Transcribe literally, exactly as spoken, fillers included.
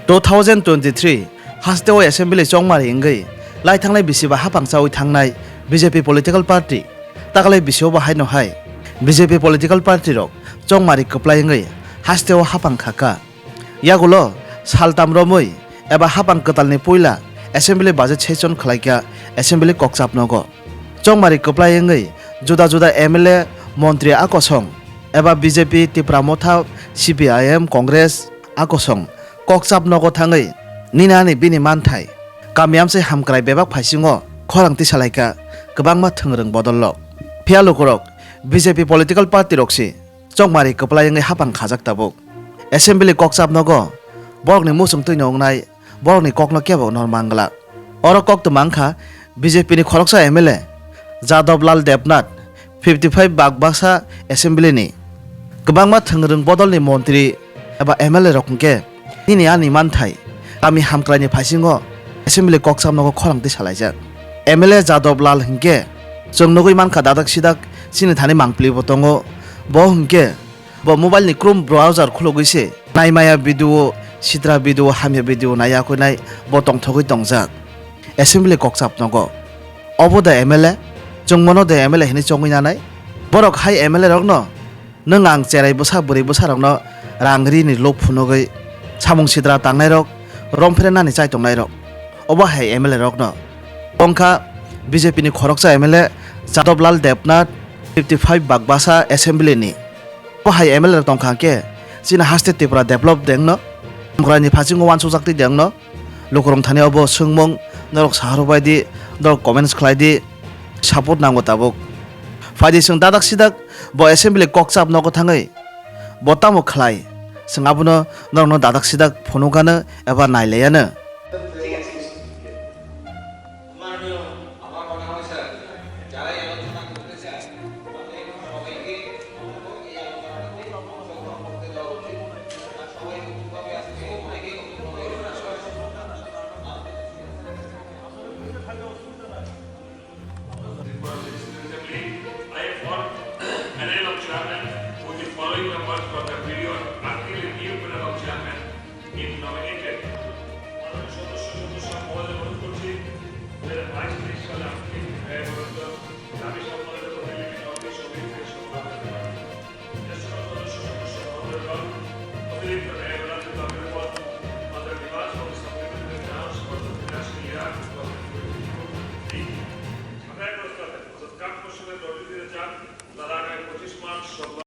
Two thousand twenty-three hasteo assembly chongmari wngwi lai thangnai bisi ba hapang chawi thangnai B J P political party, taklai bisio bo haino hai B J P political party rok chongmari kwplai wngwi hasteo hapang khaka. Yagulo saltam romwi eba hapang kwtalni puila assembly budget session khlaikha assembly kokchap nogo. Chongmari kwplai wngwi juda juda M L A, montri a kosong eba B J P, Tipra Motha, C P I M, Congress a kosong kokchap nogo thangwi nini ani bini manthai kami amchai hamkrai bebak phaisingo khorang tisalaikha kwbangma thwngrwng bodol rok. Phiya lukurok B J P political party rok si chongmari kwplai wngwi hapang khajak tabuk. Assembly kokchap nogo borokni muchung twino wngnai, borokni kokno kebo nor mangla. Oro koktwma wngkha B J P ni khoroksa M L A Jadab Lal Debnath, fifty five bak baksa assembly ni. Kwbangma thwngrwng bodolni montri eba M L A rok hwnkhe nini ani manthai kami hamkraini phaisingo assembly kokchap nogo khorang tisalaijak. M L A Jadab Lal hwnkhe chwng nugwi mankha dadak sidak chini thani mangpili bo tongo. Bo hwnkhe bo mobile ni Chrome browser khulugwi se naimaya video, sitra video, hamya video naiya koi nai bo tongthogwi tongjak. Assembly kokchap nogo. Obo da M L A? Chwng mono da M L A hinwi chongwi nanai? Borok hai M L A rokno nwng ang cherai bwsa bwrwi bwsa rokno rang rini luk phunugwi samung sitra tangnai rok, romphre nani chai tongnai rok. Obo hai M L A rokno. Tongkha B J P ni khoroksa M L A Jadab Lal Debnath, fifty five bak basa assembly ni. Bo hai M L A rok tongkha khe chini haste Tripura develop dengno, hamkraini phasingo uansukjak twi dengno, lukurok thani obo swngmung norok saharok bai di, norok comments khlai di, support nango tabuk. Phaidi chwng dadak sidak bo assembly kokchap nogo thangwi bo tamo khlai, chwng abono norokno dadak sidak phunukgano eba nailaiano. মাননীয় আমার মনে হয় স্যার, যারাই আলোচনা করতে চায়, তাদের সবাইকে এই আলোচনাটাতে অংশগ্রহণ করতে দেওয়া উচিত। আর সবাই নতুনভাবে আসছে, অনেকেই নতুনভাবে এসেছে। I appoint panel of chairman with the following members for the period until a new panel of chairman is nominated. মাননীয় সদস্য সদস্য মহোদয় অনুরোধ করছি, দুই হাজার বাইশ তেইশ সালে আপনি ব্যয় বরাদ্দ দাবি সম্পর্কে